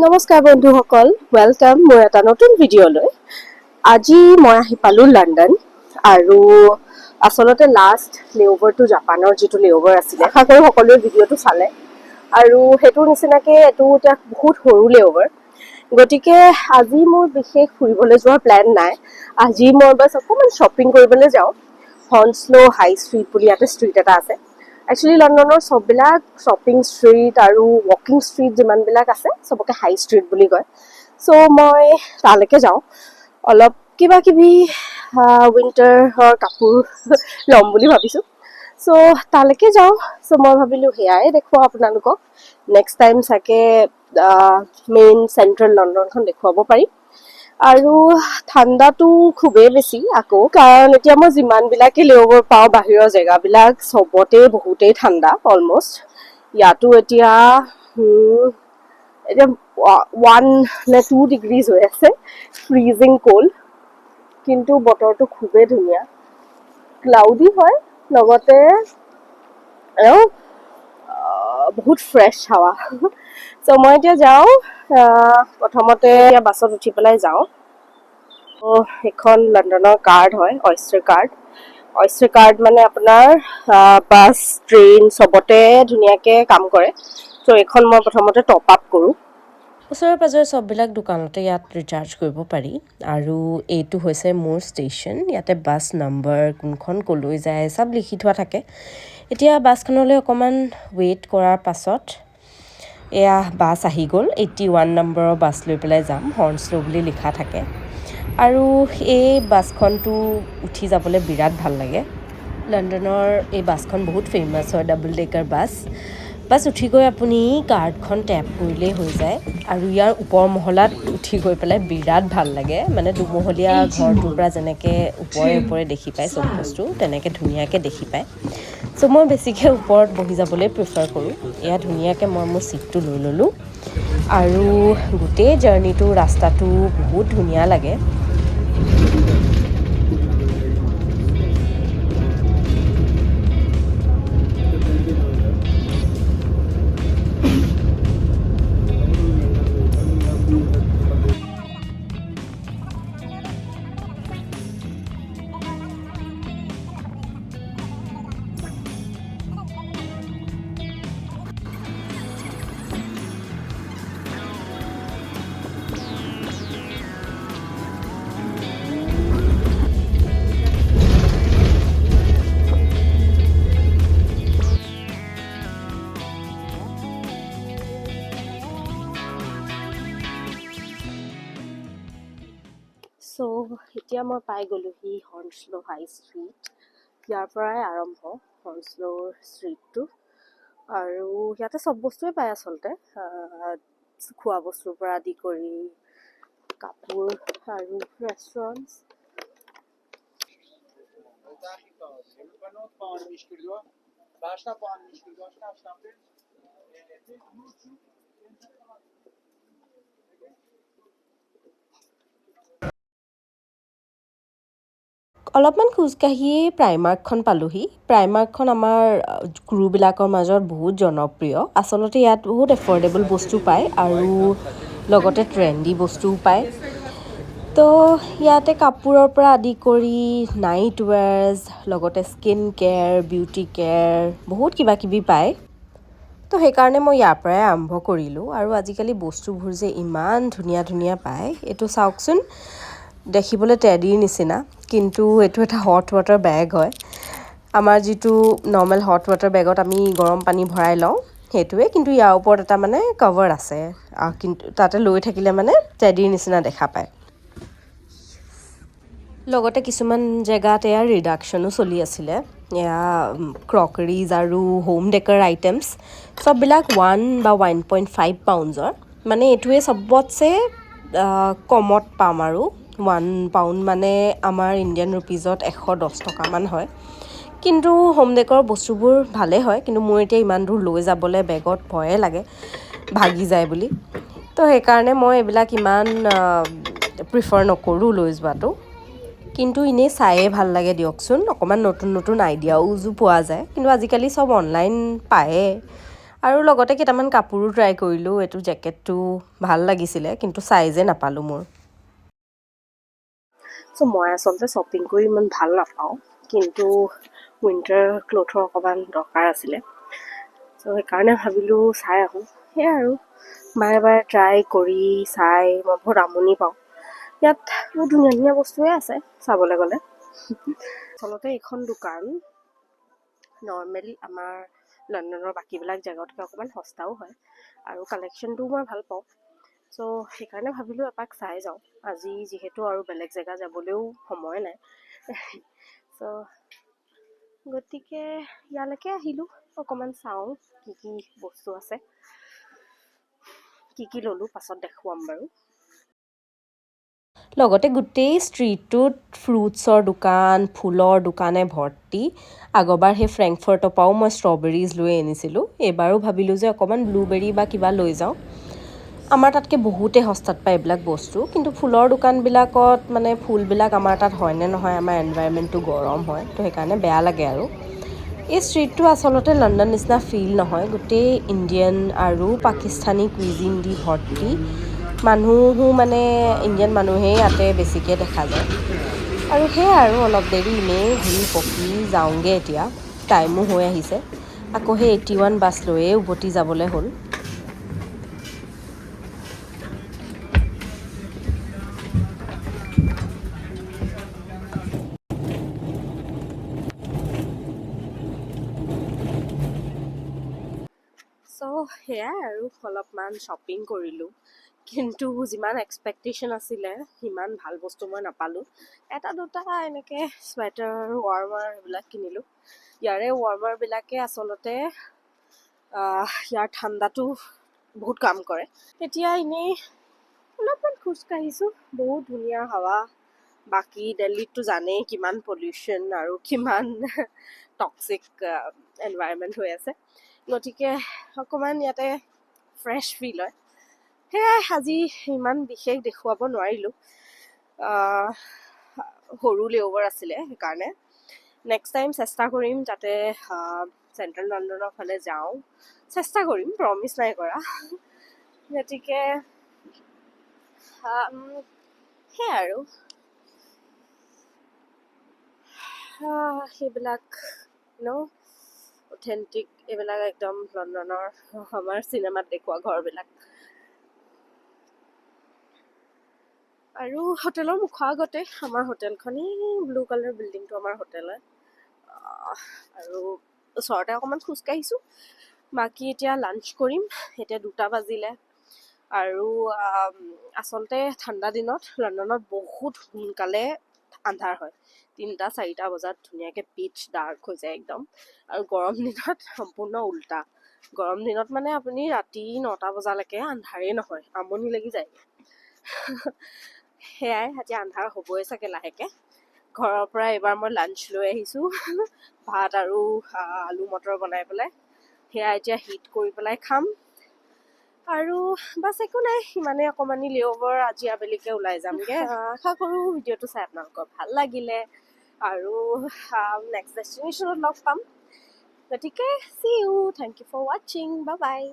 নমস্কাৰ বন্ধুসকল, welcome মোৰ এটা নতুন ভিডিঅ'লৈ। আজি মই আহি পালোঁ লণ্ডন আৰু আচলতে লাষ্ট লেঅ'ভাৰটো জাপানৰ যিটো লেঅ'ভাৰ আছিলে, আশা কৰোঁ সকলোৱে ভিডিঅ'টো চালে। আৰু সেইটোৰ নিচিনাকৈ এইটো এতিয়া বহুত সৰু লেঅ'ভাৰ, গতিকে আজি মোৰ বিশেষ ফুৰিবলৈ যোৱাৰ প্লেন নাই। আজি মই বাছ অকণমান শ্বপিং কৰিবলৈ যাওঁ। হনশ্ল' হাই ষ্ট্ৰীট বুলি ইয়াতে ষ্ট্ৰীট এটা আছে। একচুৱেলি লণ্ডনৰ চববিলাক শ্বপিং ষ্ট্ৰীট আৰু ৱাকিং ষ্ট্ৰীট যিমানবিলাক আছে, চবকে হাই ষ্ট্ৰীট বুলি কয়। চ' মই তালৈকে যাওঁ, অলপ কিবা কিবি উইণ্টাৰৰ কাপোৰ ল'ম বুলি ভাবিছোঁ। চ' তালৈকে যাওঁ। চ' মই ভাবিলোঁ সেয়াই দেখুৱাওঁ আপোনালোকক। নেক্সট টাইম চাগে মেইন চেণ্ট্ৰেল লণ্ডনখন দেখুৱাব পাৰিম। আৰু ঠাণ্ডাটো খুবেই বেছি আকৌ, কাৰণ এতিয়া মই যিমানবিলাকে লেঅ'ভাৰ পাওঁ, বাহিৰৰ জেগাবিলাক চবতে বহুতেই ঠাণ্ডা অলমষ্ট। ইয়াতো এতিয়া 1 নে 2 ডিগ্ৰীজ হৈ আছে, ফ্ৰিজিং ক'ল্ড। কিন্তু বতৰটো খুবেই ধুনীয়া, ক্লাউডি হয়, লগতে আৰু বহুত ফ্ৰেছ হাৱা। চ' মই এতিয়া যাওঁ, প্ৰথমতে এতিয়া বাছত উঠি পেলাই যাওঁ। ত' এইখন লণ্ডনৰ কাৰ্ড হয়, অয়েষ্টাৰ কাৰ্ড। অয়েষ্টাৰ কাৰ্ড মানে আপোনাৰ বাছ, ট্ৰেইন চবতে ধুনীয়াকৈ কাম কৰে। চ' এইখন মই প্ৰথমতে টপ আপ কৰোঁ। ওচৰে পাঁজৰে চববিলাক দোকানতে ইয়াত ৰিচাৰ্জ কৰিব পাৰি। আৰু এইটো হৈছে মোৰ ষ্টেচন। ইয়াতে বাছ নম্বৰ, কোনখন ক'লৈ যায়, চব লিখি থোৱা থাকে। এতিয়া বাছখনলৈ অকণমান ৱেইট কৰাৰ পাছত এয়া বাছ আহি গ'ল। 81 নম্বৰৰ বাছ লৈ পেলাই যাম। হৰ্ণশ্ল' বুলি লিখা থাকে আৰু এই বাছখনটো উঠি যাবলৈ বিৰাট ভাল লাগে। লণ্ডনৰ এই বাছখন বহুত ফেমাছ হয়, ডাবল ডেকাৰ বাছ। বাছ উঠি গৈ আপুনি কাৰ্ডখন টেপ কৰিলেই হৈ যায়। আৰু ইয়াৰ ওপৰ মহলাত উঠি গৈ পেলাই বিৰাট ভাল লাগে। মানে দুমহলীয়া ঘৰটোৰ পৰা যেনেকৈ ওপৰে ওপৰে দেখি পায় চব বস্তু, তেনেকৈ ধুনীয়াকৈ দেখি পায়। চ' মই বেছিকৈ ওপৰত বহি যাবলৈ প্ৰিফাৰ কৰোঁ। এয়া ধুনীয়াকৈ মই মোৰ ছিটটো লৈ ল'লোঁ আৰু গোটেই জাৰ্ণিটো, ৰাস্তাটো বহুত ধুনীয়া লাগে। চ' এতিয়া মই পাই গ'লোহি হৰ্ণশ্ল' হাই ষ্ট্ৰীট। ইয়াৰ পৰাই আৰম্ভ হৰ্ণশ্ল'ৰ ষ্ট্ৰীটটো আৰু ইয়াতে চব বস্তুৱে পায় আচলতে, খোৱা বস্তুৰ পৰা আদি কৰি কাপোৰ আৰু ৰেষ্টুৰেণ্টছ। অলপমান খোজকাঢ়িয়েই প্ৰাইমাৰ্কখন পালোহি। প্ৰাইমাৰ্কখন আমাৰ ক্ৰুবিলাকৰ মাজত বহুত জনপ্ৰিয়। আচলতে ইয়াত বহুত এফৰ্ডেবল বস্তু পায় আৰু লগতে ট্ৰেণ্ডি বস্তুও পায়। তো ইয়াতে কাপোৰৰ পৰা আদি কৰি নাইট ৱেৰ্ছ, লগতে স্কিন কেয়াৰ, বিউটি কেয়াৰ, বহুত কিবা কিবি পায়। তো সেইকাৰণে মই ইয়াৰ পৰাই আৰম্ভ কৰিলোঁ। আৰু আজিকালি বস্তুবোৰ যে ইমান ধুনীয়া ধুনীয়া পায়! এইটো চাওকচোন, দেখিবলৈ টেডিৰ নিচিনা, কিন্তু এইটো এটা হট ৱাটাৰ বেগ হয়। আমাৰ যিটো নৰ্মেল হট ৱাটাৰ বেগত আমি গৰম পানী ভৰাই লওঁ, সেইটোৱে। কিন্তু ইয়াৰ ওপৰত এটা মানে কভাৰ আছে, কিন্তু তাতে লৈ থাকিলে মানে টেডিৰ নিচিনা দেখা পায়। লগতে কিছুমান জেগাত এয়া ৰিডাকশ্যনো চলি আছিলে। এয়া ক্ৰকাৰীজ আৰু হোম ডেকৰ আইটেমছ চববিলাক 1 বা 1.5 পাউণ্ডছৰ। মানে এইটোৱে চবতছে কমত পাম। আৰু 1 পাউণ্ড মানে আমাৰ ইণ্ডিয়ান ৰুপিজত 110 টকামান হয়। কিন্তু হোম ডেকৰ বস্তুবোৰ ভালেই হয়। কিন্তু মোৰ এতিয়া ইমান দূৰ লৈ যাবলৈ বেগত ভয়ে লাগে ভাগি যায় বুলি। তো সেইকাৰণে মই এইবিলাক ইমান প্ৰিফাৰ নকৰোঁ লৈ যোৱাটো। কিন্তু এনেই চায়ে ভাল লাগে দিয়কচোন, অকণমান নতুন নতুন আইডিয়াও পোৱা যায়। কিন্তু আজিকালি চব অনলাইন পায়ে। আৰু লগতে কেইটামান কাপোৰো ট্ৰাই কৰিলোঁ। এইটো জেকেটটো ভাল লাগিছিলে, কিন্তু চাইজে নাপালোঁ মোৰ। চ' মই আচলতে শ্বপিং কৰি ইমান ভাল নাপাওঁ, কিন্তু উইণ্টাৰ ক্লথৰ অকণমান দৰকাৰ আছিলে। চ' সেইকাৰণে ভাবিলোঁ চাই আহোঁ। সেয়াই আৰু বাৰে বাৰে ট্ৰাই কৰি চাই মই বহুত আমনি পাওঁ। ইয়াত বহুত ধুনীয়া ধুনীয়া বস্তুৱে আছে চাবলৈ গ'লে। আচলতে এইখন দোকান নৰ্মেলি আমাৰ লণ্ডনৰ বাকীবিলাক জেগাতকৈ অকণমান সস্তাও হয় আৰু কালেকশ্যনটোও মই ভাল পাওঁ। চ' সেইকাৰণে ভাবিলোঁ এপাক চাই যাওঁ আজি, যিহেতু আৰু বেলেগ জেগা যাবলৈও সময় নাই। চ' গতিকে ইয়ালৈকে আহিলোঁ, অকণমান চাওঁ কি কি বস্তু আছে, কি কি ল'লোঁ পাছত দেখুৱাম বাৰু। লগতে গোটেই ষ্ট্ৰীটটোত ফ্ৰুটছৰ দোকান, ফুলৰ দোকানে ভৰ্তি। আগৰবাৰ সেই ফ্ৰেংকফাৰ্টৰ পৰাও মই ষ্ট্ৰবেৰিজ লৈ আনিছিলোঁ। এইবাৰো ভাবিলোঁ যে অকণমান ব্লুবেৰী বা কিবা লৈ যাওঁ। আমাৰ তাতকৈ বহুতেই সস্তাত পায় এইবিলাক বস্তু, কিন্তু ফুলৰ দোকানবিলাকত মানে ফুলবিলাক আমাৰ তাত হয়নে নহয়, আমাৰ এনভাইৰমেণ্টটো গৰম হয়, তো সেইকাৰণে বেয়া লাগে। আৰু এই ষ্ট্ৰীটটো আচলতে লণ্ডন নিচিনা ফিল নহয়, গোটেই ইণ্ডিয়ান আৰু পাকিস্তানী কুইজিন দি ভৰ্তি। মানুহো মানে ইণ্ডিয়ান মানুহেই ইয়াতে বেছিকৈ দেখা যায়। আৰু সেয়াই আৰু অলপ দেৰি এনেই ঘূৰি পকি যাওঁগৈ, এতিয়া টাইমো হৈ আহিছে। আকৌ সেই 81 বাছ লৈয়ে উভতি যাবলৈ হ'ল। চ' সেয়াই আৰু অলপমান শ্বপিং কৰিলোঁ, কিন্তু যিমান এক্সপেক্টেশ্যন আছিলে সিমান ভাল বস্তু মই নাপালোঁ। এটা দুটা এনেকৈ চুৱেটাৰ, ৱাৰ্মাৰ এইবিলাক কিনিলোঁ। ইয়াৰে ৱাৰ্মাৰবিলাকে আচলতে ইয়াৰ ঠাণ্ডাটো বহুত কাম কৰে। এতিয়া এনেই অলপমান খোজকাঢ়িছোঁ, বহুত ধুনীয়া হাৱা। বাকী দিল্লীততো জানেই কিমান পলিউশ্যন আৰু কিমান টক্সিক এনভাইৰমেণ্ট হৈ আছে, গতিকে অকণমান ইয়াতে ফ্ৰেছ ফিল হয়। সেয়াই আজি ইমান বিশেষ দেখুৱাব নোৱাৰিলোঁ, সৰু লেঅ'ভাৰ আছিলে সেইকাৰণে। নেক্সট টাইম চেষ্টা কৰিম যাতে চেণ্ট্ৰেল লণ্ডনৰ ফালে যাওঁ, চেষ্টা কৰিম, প্ৰমিছ নাই কৰা। গতিকে সেয়াই আৰু সেইবিলাক অথেণ্টিক এইবিলাক একদম লণ্ডনৰ আমাৰ চিনেমাত দেখুওৱা ঘৰবিলাক। আৰু হোটেলৰ মুখৰ আগতে আমাৰ হোটেলখনেই, ব্লু কালাৰ বিল্ডিংটো আমাৰ হোটেল হয়। আৰু ওচৰতে অকণমান খোজকাঢ়িছোঁ। বাকী এতিয়া লাঞ্চ কৰিম, এতিয়া 2টা বাজিলে। আৰু আচলতে ঠাণ্ডা দিনত লণ্ডনত বহুত সোনকালে আন্ধাৰ হয়, 3টা 4টা বজাত ধুনীয়াকৈ পিচ ডাৰ্ক হৈ যায় একদম। আৰু গৰম দিনত সম্পূৰ্ণ উল্টা, গৰম দিনত মানে আপুনি ৰাতি 9টা বজালৈকে আন্ধাৰেই নহয়, আমনি লাগি যায়। সেয়াই এতিয়া আন্ধাৰ হ'বই চাগে লাহেকৈ। ঘৰৰ পৰা এইবাৰ মই লাঞ্চ লৈ আহিছোঁ, ভাত আৰু আলু মটৰ বনাই পেলাই, সেয়া এতিয়া হিট কৰি পেলাই খাম। আৰু বাছ একো নাই, সিমানেই অকণমানি লেঅ'ভাৰ, আজি আবেলিকে ওলাই যামগৈ। আশা কৰোঁ ভিডিঅ'টো চাই আপোনালোকৰ ভাল লাগিলে আৰু নেক্সট ডেষ্টিনেশ্যনত লগ পাম। গতিকে see you, thank you for watching, bye bye.